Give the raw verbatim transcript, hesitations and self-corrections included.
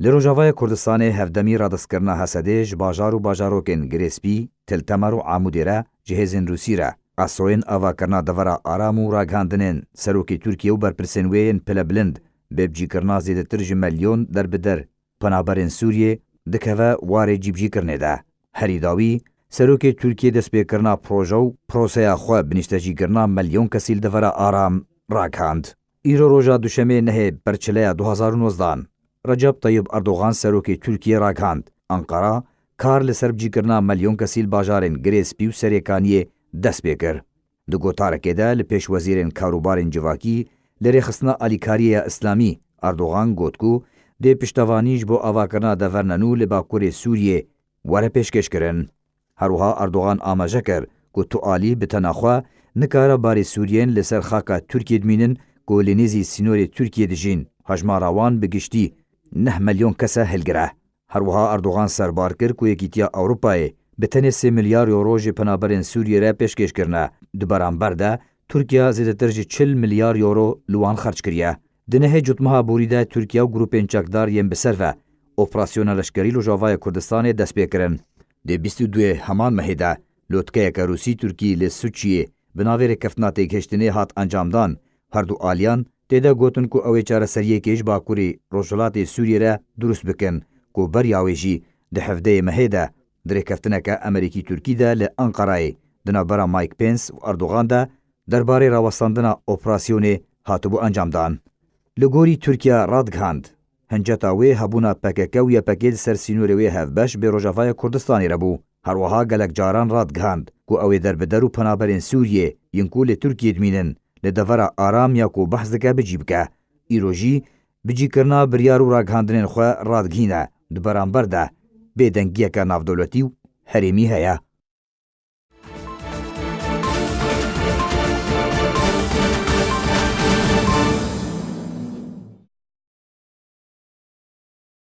Li Rojavaya Kurdistanê hevdemî radiskirina Hesedê ji bajar û bajarokên Girê Spî, Til Temer û Amûdê re ji hêzên Rûsî re qesoyên avakirina devera aram û ragihandinên serokê Tirkiye û berpirsên wê yên pilebilind bê bicîkirina zêdetir ji milyon derbider penaberên Sûriyê dikeve warê cîbicîkirinê de. Herî dawî, serokê Tirkiye destpêkirina proje û proseya xwe bi nîştecîkirina milyon kesî li devera aram ragihand. Îro roja Duşemê nehê Berçileya du hazar û nozdehan, Recep Tayyip Erdogan serokê Tirkiye ragihand, Ankara kar li ser bicîkirina milyon kesî li bajarên Girê Spî û Serêkaniyê dest pê kir. Di gotarekê de li pêş wezîrên karûbarên civakî li rêxistina alîkariyê ya Îslamî, Erdogan got ku dê piştevanî ji bo avakirina deverne nû li bakurê Sûriyê were pêşkêşkirin. Herwiha Erdogan amaje kir ku tu alî bi tena xwe nikare barê Sûriyên li ser xaka Tirkiyê dimînin ku li nêzî sînorê Tirkiyê dijîn, hejmara wan bi giştî neh milyon kes e, hilgire. Herwiha Erdogan serbar kir ku Yekîtiya Ewropayê bi tenê sê milyar euro ji penaberên Sûriyê re pêşkêş kirine. Di beramber de Tirkiye zêdetir ji çil milyar euro li wan xerc kiriye. Di nehê Cotmeha borî de Tirkiye û grûpên çekdar yên bi ser ve operasyona leşkerî li Rojavayê Kurdistanê dest pê kirin. Di bîst û duyê heman mehê de lotkeyeke Rûsî-Tirkî li Sûçiyê bi navê rêkeftina têgihiştinê hat encamdan. Her du aliyan tê de gotin ku ew ê çareseriyekê ji bakurê rojhilatê Sûriyê re dirust bikin ku beriya wê jî di hevdeyê mehê de di rêkeftineke Amerîkî-Tirkî de li Enqerayê di navbera Mike Pence û Erdogan de derbarê rawestandina operasyonê hatibû encamdan. Li gorî Tirkiye radigihand, hinceta wê hebûna P K K û Y P G di ser sînorê wê hevbeş bi Rojavaya Kurdistanê re bû. Herwiha gelek caran radigihand ku ew ê derbider û penaberên Sûriyê yên ku li Tirkiyê dimînin li devera aram ya ku behs dike bicî bike. Îro jî bicîkirina biryar û ragihandinên xwe radigihîne, di beramber de bêdengiyeke navdewletî û herêmî heye.